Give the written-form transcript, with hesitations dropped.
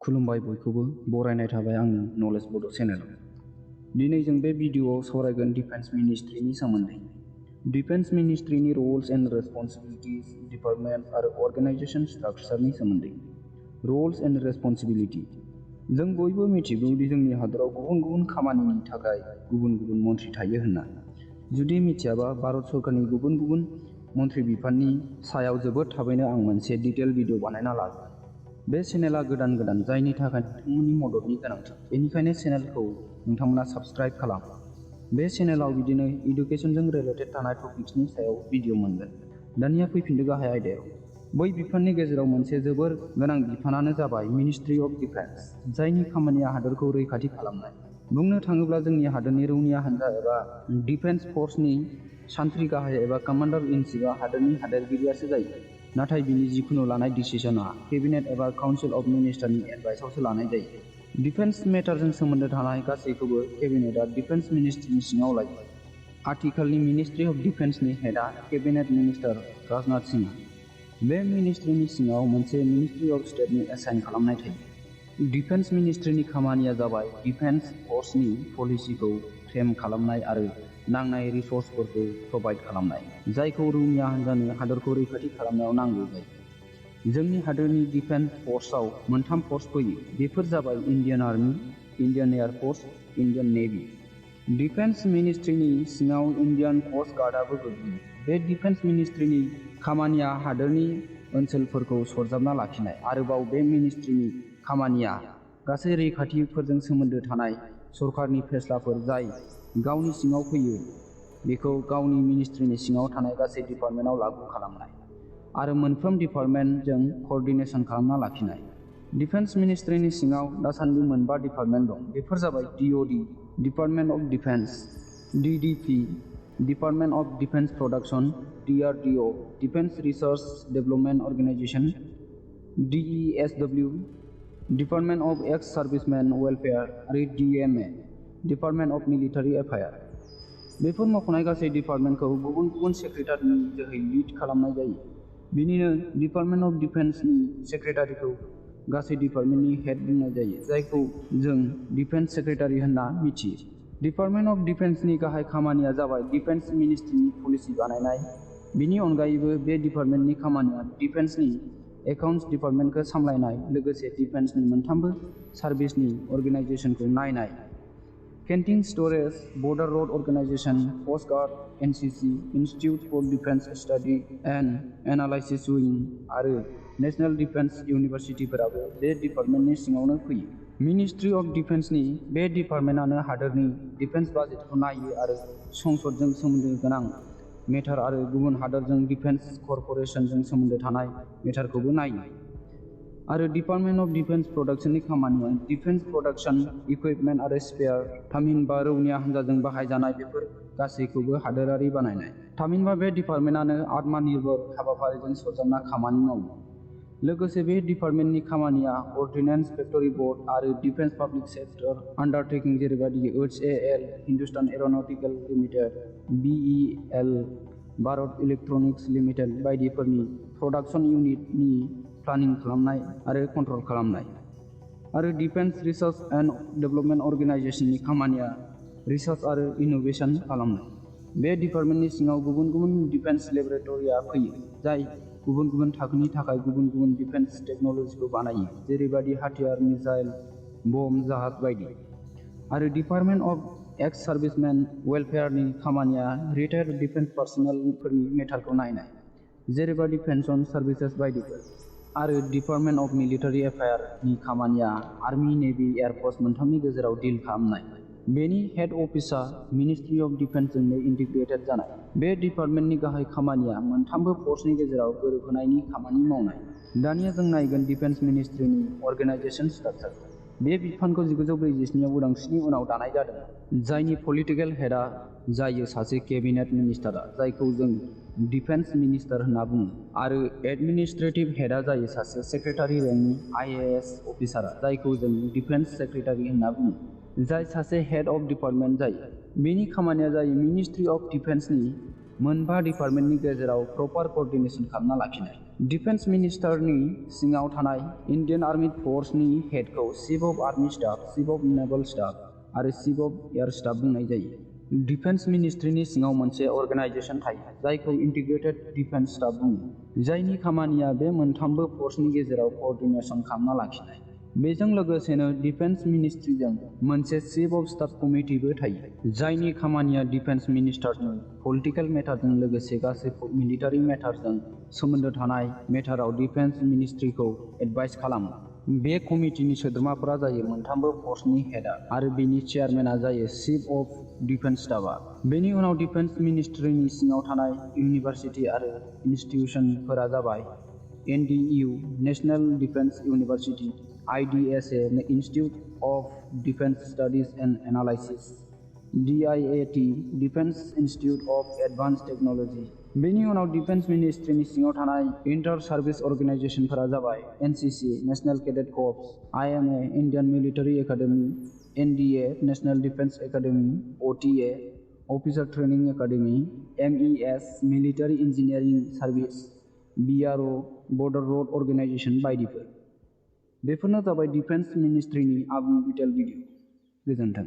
खुलुमबाय बयखौबो बरायनाय थाबाय आंनि नलेज बड' चेनेलाव। दिनै जों बे भिडिअ'आव सावरायगोन डिफेन्स मिनिस्ट्रिनि सोमोन्दै। डिफेन्स मिनिस्ट्रिनि रल्स एन्ड रेसपन्सिबिलिटिज, डिपार्टमेन्ट आरो अर्गेनाइजेसन स्ट्राक्चारनि सोमोन्दै। Roles and responsibility. जों बयबो मिथिगौ दि जोंनि हादराव गुबुन गुबुन खामानिनि थाखाय गुबुन गुबुन मन्थ्रि थायो होनना। जुदि मिथियाबा भारत सरकारनि गुबुन गुबुन मन्थ्रि बिफाननि सायाव जोबोद थाबैनो आं मोनसे डिटेल भिडिअ बानायना लागोन। बे चेनेला गोदान जायनि थाखाय नोंथांमोननि मददनि गोनांथि, बेनिखायनो चेनेलखौ नोंथांमोना साबस्क्राइब खालाम। बे चेनेलाव बिदिनो इडुकेसनजों रिलेटेड थानाय टपिक्सनि सायाव भिडिअ मोनगोन। दानिया फैफिनदो गाहाय आयदायाव। बै बिफाननि गेजेराव मोनसे जोबोर गोनां बिफानानो जाबाय मिनिस्ट्रि अफ डिफेन्स, जायनि खामानिया हादोरखौ रैखाथि खालामनाय। बुंनो थाङोब्ला जोंनि हादोरनि रौनिया हान्जा एबा डिफेन्स फर्सनि सान्थ्रि गाहाय एबा कमान्डार इन चिफआ हादोरनि हादोरगिरियासो जायो। नाथाय बिनि जिखुनु लानाय डिसिसनआ केबिनेट एबा काउन्सिल अफ मिनिस्टारनि एडभाइसआवसो लानाय जायो। डिफेन्स मेटारजों सोमोन्दो थानाय गासैखौबो केबिनेटआ डिफेन्स मिनिस्ट्रिनि सिङाव लायो। आथिखालनि मिनिस्ट्रि अफ डिफेन्सनि हेडआ केबिनेट मिनिस्टार राजनाथ सिंह। बे मिनिस्ट्रिनि सिङाव मोनसे मिनिस्ट्रि अफ स्टेटनि एसाइन खालामनाय थायो। डिफेन्स मिनिस्ट्रिनि खामानिया जाबाय डिफेन्स फर्सनि पलिसिखौ फ्रेम खालामनाय आरो नांनाय रिसर्सफोरखौ प्रभाइड खालामनाय, जायखौ रौनिया हान्जानो हादरखौ रैखाथि खालामनायाव नांगौ जायो। जोंनि हादोरनि डिफेन्स फर्सआव मोनथाम फर्स फैयो। बेफोर जाबाय इन्डियान आर्मी, इन्डियान एयार फर्स, इन्डियान नेभि। डिफेन्स मिनिस्ट्रिनि सिङाव इन्डियान क'स्ट गार्डआबो गोग्लैयो। बे डिफेन्स मिनिस्ट्रिनि खामानिया हादोरनि ओनसोलफोरखौ सरजाबना लाखिनाय। आरोबाव बे मिनिस्ट्रिनि खामानिया गासै रैखाथिफोरजों सोमोन्दो थानाय सरकारनि फेस्लाफोर जाय गावनि सिङाव फैयो बेखौ गावनि मिनिस्ट्रिनि सिङाव थानाय गासै डिपार्टमेन्टआव लागु खालामनाय आरो मोनफ्रोम डिपार्टमेन्टजों क'अर्डिनेसन खालामना लाखिनाय। डिफेन्स मिनिस्ट्रिनि सिङाव दासान्दि मोनबा डिपार्टमेन्ट दं। बेफोर जाबाय DoD, department of defence, DDP, department of defence production, DRDO, defence research development organisation, DESW, department of X serviceman welfare आरो DMA, department of military affair. बेफोर मख'नाय गासै डिपार्टमेन्टखौ गुबुन गुबुन सेक्रेटारिनि जोहै लिड खालामनाय जायो। बिनिनो डिपार्टमेन्ट अफ डिफेन्सनि सेक्रेटारिखौ गासै डिपार्टमेन्टनि हेड बुंनाय जायो, जायखौ जों डिफेन्स सेक्रेटारि होनना मिथियो। डिपार्टमेन्ट अफ डिफेन्सनि गाहाय खामानिया जाबाय डिफेन्स मिनिस्ट्रिनि पलिसि बानायनाय। बिनि अनगायैबो बे डिपार्टमेन्टनि खामानिया डिफेन्सनि एकाउन्ट्स डिपार्टमेन्टखौ सामलायनाय, लोगोसे डिफेन्सनि मोनथामबो सार्भिसनि अर्गेनाइजेसनखौ नायनाय। Canteen stores, border road organisation, coast guard, NCC, institute for defence study and analysis wing आरो नेशनेल डिफेन्स इउनिभारसिटिफोराबो बे डिपार्टमेन्टनि सिङावनो फैयो। मिनिस्ट्रि अफ डिफेन्सनि बे डिपार्टमेन्टआनो हादोरनि डिफेन्स बाजेटखौ नायो आरो संसदजों सोमोन्दो गोनां मेटार आरो गुबुन हादोरजों डिफेन्स कर्प'रेसनजों सोमोन्दो थानाय मेटारखौबो नायो। आरो डिपार्टमेन्ट अफ डिफेन्स प्रडाक्शननि खामानिया डिफेन्स प्रडाक्शन, इकुइपमेन्ट आरो स्पेयार, थामहिनबा रौनिया हान्जाजों बाहायजानाय बेफोर गासैखौबो हादोरारि बानायनाय। थामहिनबा बे डिपार्टमेन्टआनो आत्मनिर्भर हाबाफारिजों सरजाबना खामानि मावो। लोगोसे बे डिपार्टमेन्टनि खामानिया अर्डिनेन्स फेक्टरि बर्ड आरो डिफेन्स पाब्लिक सेक्टर आन्डारटेकिं जेरैबादि HAL, Hindustan aeronautical limited, BEL, Bharat electronics limited बायदिफोरनि प्रडाक्शन इउनिटनि प्लानिं खालामनाय आरो कन्ट्रल खालामनाय। आरो डिफेन्स रिसार्च एन्ड डेभेलपमेन्ट अर्गेनाइजेसननि खामानिया रिसार्च आरो इनोभेसन खालामनाय। बे डिपार्टमेन्टनि सिङाव गुबुन गुबुन डिफेन्स लेबरेटरिया फैयो, जाय गुबुन गुबुन थाखोनि थाखाय गुबुन गुबुन डिफेन्स टेक्न'लजिखौ बानायो, जेरैबादि हाथियार, मिसाइल, बम, जाहाज बायदि। आरो डिपार्टमेन्ट अफ एक्स सार्भिसमेन वेलफेयारनि खामानिया रिटायार्ड डिफेन्स पार्सनेलफोरनि मेटारखौ नायनाय, जेरैबादि पेन्सन, सार्भिसेस बायदिफोर। आरो डिपार्टमेन्ट अफ मिलिटारि एफेयारनि खामानिया आर्मी, नेभि, एयारफर्स मोनथामनि गेजेराव डिल खालामनाय। बेनि हेड अफिसआ मिनिस्ट्रि अफ डिफेन्सजोंनो इन्टिग्रेटेड जानाय। बे डिपार्टमेन्टनि गाहाय खामानिया मोनथामबो फर्सनि गेजेराव गोरोबहोनायनि खामानि मावनाय। दानिया जों नायगोन डिफेन्स मिनिस्ट्रिनि अर्गेनाइजेसन स्ट्राक्चार। बे बिफानखौ 1947 आव उदांस्रिनि उनाव दानाय जादों, जायनि पलिटिकेल हेडआ जायो सासे केबिनेट मिनिस्टार, जायखौ जों डिफेन्स मिनिस्टार होनना बुङो। आरो एडमिनिस्ट्रेटिभ हेडआ जायो सासे सेक्रेटारि रेंकनि IAS अफिसार, जायखौ जों डिफेन्स सेक्रेटारि होनना बुङो, जाय सासे हेड अफ डिपार्टमेन्ट जायो। बेनि खामानिया जायो मिनिस्ट्रि अफ डिफेन्सनि मोनबा डिपार्टमेन्टनि गेजेराव प्रपार क'अर्डिनेसन खालामना लाखिनाय। डिफेन्स मिनिस्टारनि सिङाव थानाय इन्डियान आर्मी फर्सनि हेडखौ chief of army staff, chief of naval staff आरो चीफ अफ एयार स्टाफ बुंनाय जायो। डिफेन्स मिनिस्ट्रिनि सिङाव मोनसे अर्गेनाइजेसन थायो जायखौ इन्टिग्रेटेड डिफेन्स स्टाफ बुङो, जायनि खामानिया बे मोनथामबो फर्सनि गेजेराव क'अर्डिनेसन खालामना लाखिनाय। बेजों लोगोसेनो डिफेन्स मिनिस्ट्रिजों मोनसे चीफ अफ स्टाफ कमिटिबो थायो, जायनि खामानिया डिफेन्स मिनिस्टारनि पलिटिकेल मेटारजों लोगोसे गासै मिलिटारि मेटारजों सोमोन्दो थानाय मेटाराव डिफेन्स मिनिस्ट्रिखौ एडभाइस खालामो। बे कमिटिनि सोद्रोमाफोरा जायो मोनथामबो फर्सनि हेडआ आरो बेनि चेयारमेनआ जायो चीफ अफ डिफेन्स स्टाफआ। बेनि उनाव डिफेन्स मिनिस्ट्रिनि सिङाव थानाय इउनिभार्सिटि आरो इनस्टिट्युसनफोरा जाबाय NDU national defence university, IDSA institute of defence studies and analysis, DIAT defence institute of advanced technology. बेनि उनाव डिफेन्स मिनिस्ट्रिनि सिङाव थानाय इंटर सार्विस अर्गेनाइजेशनफोरा जाबाय NCC national cadet corps, IMA Indian military academy, NDA national defence academy, OTA officer training academy, MES military engineering service, BRO border road organisation बायदिफोर। बेफोरनो जाबाय defence मिनिस्ट्रिनि आबुं detail video. गोजोन्थों।